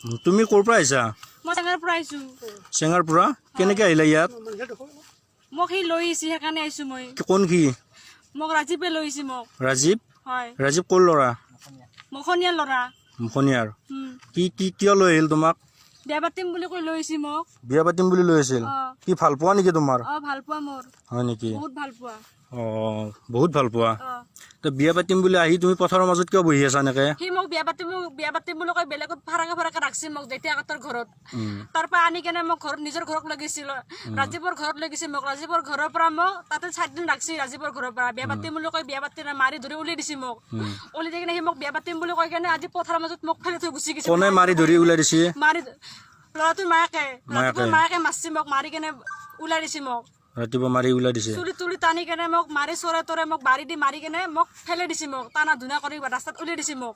তুমি ক'ৰ পৰা আহিছা? মই চেঙাৰ পৰা আহিছো। চেঙাৰ পৰা কেনেকৈ আহিলা ইয়াত? মোক সি লৈ আহিছে, সেইকাৰণে আহিছো মই। কোন সি? মোক ৰাজীৱে লৈ আহিছে মোক। ৰাজীৱ? হয়। ৰাজীৱ ক'ৰ ল'ৰা? মখনীয়াৰ ল'ৰা। মখনীয়াৰ। কি কি কিয় লৈ আহিল তোমাক? বিয়া পাতিম বুলি কৈ লৈ আহিছে মোক। বিয়া পাতিম বুলি লৈ আহিছিল? কি ভাল পোৱা নেকি তোমাৰ? অ, ভাল পোৱা মোৰ। হয় নেকি? বহুত ভাল পোৱা। অ, বহুত ভাল পোৱা। তো বিয়া পাতিম বুলি আহি তুমি পথাৰৰ মাজত কিয় বহি আছা এনেকে? সি মোক বিয়া পাতিম বুলি কৈ বেলেগত ফাৰাকে ফাৰাকে ৰাখছি মোক জেঠীয়াহঁতৰ ঘৰত। তাৰ পৰা আনি কেনে মোক ঘৰত নিজৰ ঘৰত লৈ গৈছিল, ৰাজীৱৰ ঘৰত লৈ গৈছে মোক। ৰাজীৱৰ ঘৰৰ পৰা মোক তাতে 4 দিন ৰাখছি। ৰাজীৱৰ ঘৰৰ পৰা বিয়া পাতিম বুলি কৈ বিয়া পাতি মাৰি ধৰি উলিয়াই দিছে মোক। উলিয়াই দি কেনে সি মোক বিয়া পাতিম বুলি কৈ কেনে আজি পথাৰৰ মাজত মোক ফেলি থৈ গুচি গৈছে। কোনে মাৰি ধৰি উলিয়াই দিছে? মাৰি ল'ৰাটোৰ মায়েকে, ৰাজীৱৰ মায়েকে মাৰছি মোক, মাৰি কেনে ওলাই দিছে মোক। ৰাতিপুৱা মাৰি ওলাই দিছে? চুলি তুলি টানি কেনে মোক মাৰি চৰে তৰে মোক বাৰী দি মাৰি কেনে মোক ফেলে দিছে মোক, টানা ধুনা কৰি ৰাস্তাত উলিয়াই দিছে মোক।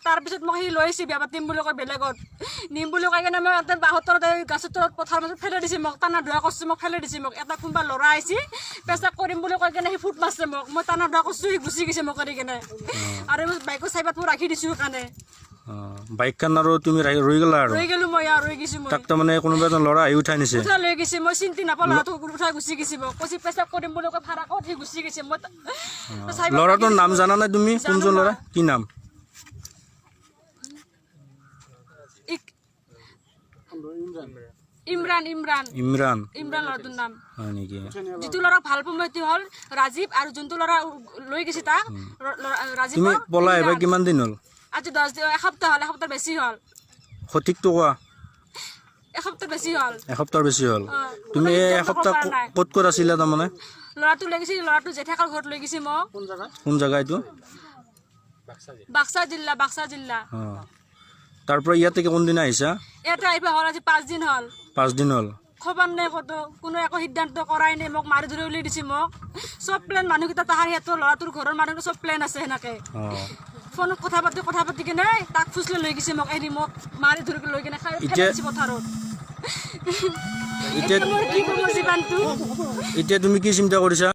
তাৰপিছত মোক সি লৈ আহিছে বিয়া পাতিম বুলি কৈ বেলেগত নিম বুলি কৈ কেনে মই এটা বাঁহৰ তলত গাছৰ তলত পথাৰৰ মাজত ফেলে দিছে মোক, টানা ধোৱা কৰিছে মোক, ফেলে দিছে মোক। এটা কোনোবা ল'ৰা আহিছে পেচাব কৰিম বুলি কৈ কেনে সি ফুট মাৰছে মোক, মই টানা ধোৱা কৰিছোঁ, সি গুচি গৈছে মোক এৰি কেনে। আৰু বাইকৰ চাইবাত মই ৰাখি দিছোঁ সেইকাৰণে। বাইকখন আৰু তুমি ৰৈ গ'লা? আৰু ৰৈ গ'লো মই, আৰু ৰৈ গৈছোঁ মই। তাক তাৰমানে কোনোবা এজন ল'ৰা আহি উঠাই নিছে? উঠাই লৈ গৈছে, মই চিন্তি নাপালোঁ, ল'ৰাটো উঠাই গুচি গৈছে মোক। কৈছে পেচাব কৰিম বুলি কৈ ভাড়া ক'ত সি গুচি গৈছে। মই ল'ৰাটোৰ নাম জানা নাই তুমি? কোনজন ল'ৰা, কি নাম? ইমৰান। ইমৰান। ইমৰান। ইমৰান ল'ৰাটোৰ নাম। হয় নেকি? যিটো ল'ৰা ভাল পাওঁ মই সেইটো হ'ল ৰাজীৱ, আৰু যোনটো ল'ৰা লৈ গৈছে তাক ৰাজীৱ। তুমি পলাই আহিবা কিমান দিন হ'ল? আজি 10 দিন, এসপ্তাহ হ'ল, এসপ্তাহ বেছি হ'ল। সঠিকটো কোৱা। এসপ্তাহ বেছি হ'ল। এসপ্তাহ বেছি হ'ল। তুমি এই এসপ্তাহ ক'ত ক'ত আছিলা তাৰমানে? ল'ৰাটো লৈ গৈছিল, ল'ৰাটো জেঠেকৰ ঘৰত লৈ গৈছে মোক। কোন জেগা এইটো? বাক্সা জিলা। বাক্সা জিলা। তাৰ পৰা ইয়াতে কোনদিনা আহিছা? ইয়াতে আহিব হ'ল আজি 5 দিন হ'ল। 5 দিন হ'ল। খবৰ নাই ক'তো, কোনো একো সিদ্ধান্ত কৰাই নাই, মোক মাৰি ধৰি উলিয়াই দিছে মোক। চব প্লেন মানুহকেইটা তাহাৰ সিহঁতৰ ল'ৰাটোৰ ঘৰৰ মানুহ চব প্লেন আছে সেনেকে। ফোনত কথা পাতি কেনে তাক ফুচলে লৈ গৈছে মোক, এৰি মোক মাৰি ধৰি লৈ কেনে খাই দিছে পথাৰত। এতিয়া মোৰ কি কৰিব জীৱনটো? এতিয়া তুমি কি চিন্তা কৰিছা?